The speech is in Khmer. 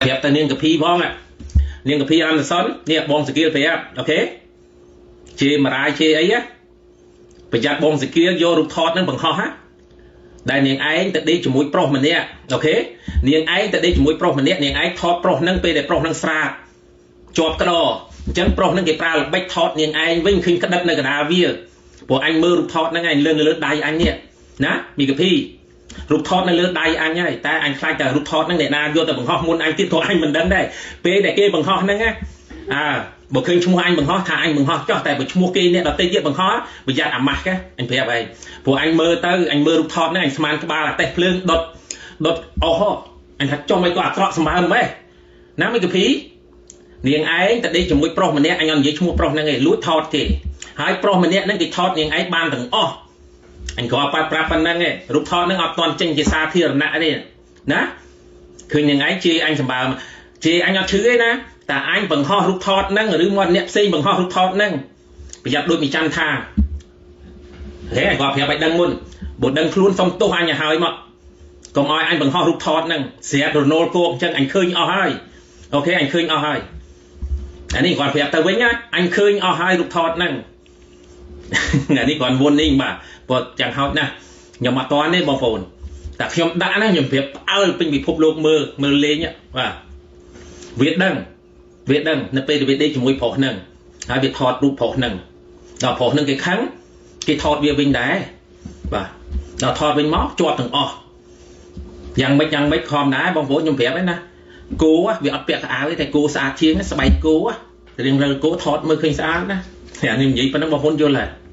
ប្រាប់តែនាងកាភីផងនាងកាភីអានដសុននេះបងសកៀលប្រាប់ OK ជេមរាយជេអីណាប្រយ័ត្នបងសកៀលយករូបថតនឹងបង្ហោះណាដែលនាងឯងទៅដេកជាមួយប្រុសម្នាក់ OK នាងឯងទៅដេកជាមួយប្រុសម្នាក់នាងឯងថតប្រុសនឹងពេលដែលប្រុសនឹងស្រាតជាប់ក្តអញ្ចឹងប្រុសនឹងគេប្រើល្បិចថតនាងឯងវិញឃើញក្តិតនៅកណ្ដាលវាព្រោះអញមើលរូបថតហ្នឹងឯងលើនៅលើដៃអញនេះណាមីកាភីរូបថតនៅលើដៃអញហើយតែអញខ្លាចតែរូបថតហ្នឹងអ្នកណាយកទៅបង្ហោះមុនអញទៀតក៏អញមិនដឹងដែរពេលដែលគេបង្ហោះហ្នឹងណាអើបើឃើញឈ្មោះអញបង្ហោះថាអញបង្ហោះចោះតែបើឈ្មោះគេអ្នកដទៃទៀតបង្ហោះប្រយ័ត្នអាម៉ាស់អញប្រាប់ឯងព្រោះអញមើលទៅអញមើលរូបថតហ្នឹងអញស្មានក្បាលអាតេះភ្លើងដុតដុតអស់អញថាចុះមិនក៏អាក្រក់សម្បើមម៉េះណាមីកាភីនាងឯងទៅដេកជាមួយប្រុសម្នាក់អញអត់និយាយឈ្មោះប្រុសហ្នឹងឯងលួចថតគេហើយប្រុសម្នាក់ហ្នឹងគេថតនាងឯងបានទាំងអស់អញក៏ប៉ាត់ប្រាប់ប៉ុណ្្នឹងឯងរូបថតហ្នឹងអត់ទាន់ចេញជាសាធារណៈទេណាឃើញនាងឯងជេរអញសម្បើមជេរអញអត់ឈឺទេណាតែអញបង្ហោះរូបថតហ្នឹងឬមកអ្នកផ្សេងបង្ហោះរូបថតហ្នឹងប្រយ័ត្នដូចមីច័ន្ទថាហេគាត់ប្រាប់ឲ្យដឹងមុនបើដឹងខ្លួនសុំទោសអញឲ្យហើយមកកុំឲ្យអញបង្ហោះរូបថតហ្នឹងស្រាប់រណូលគោកអញ្ចឹងអញឃើញអស់ហើយ OK អញឃើញអស់ហើយអានេះគាត់ប្រាប់ទៅវិញណាអញឃើញអស់ហើយរូបថតហ្នឹងអានេះគាត់ warning បាទព្រោះចាំហោចណាស់ខ្ញុំអត់តាន់ទេបងប្អូនតែខ្ញុំដាក់ណាខ្ញុំប្រាប់ផ្អើលពេញពិភពលោកមើលមើលលេងបាទវាដឹងវាដឹងនៅពេលវាដេកជាមួយប្រុសហ្នឹងហើយវាថតរូបប្រុសហ្នឹងដល់ប្រុសហ្នឹងគេខឹងគេថតវាវិញដែរបាទដល់ថតវិញមកជាប់ទាំងអស់យ៉ាងម៉េចយ៉ាងម៉េចខំដែរបងប្អូនខ្ញុំប្រាប់ឯណាគោវាអត់ពាក់កៅអៅទេតែគោស្អាតជាងស្បែកគោរៀងរើគោថតមើលឃើញស្អាតណាអានេះនិយាយប៉ុណ្ណឹងបងប្អូនយល់ហើយ។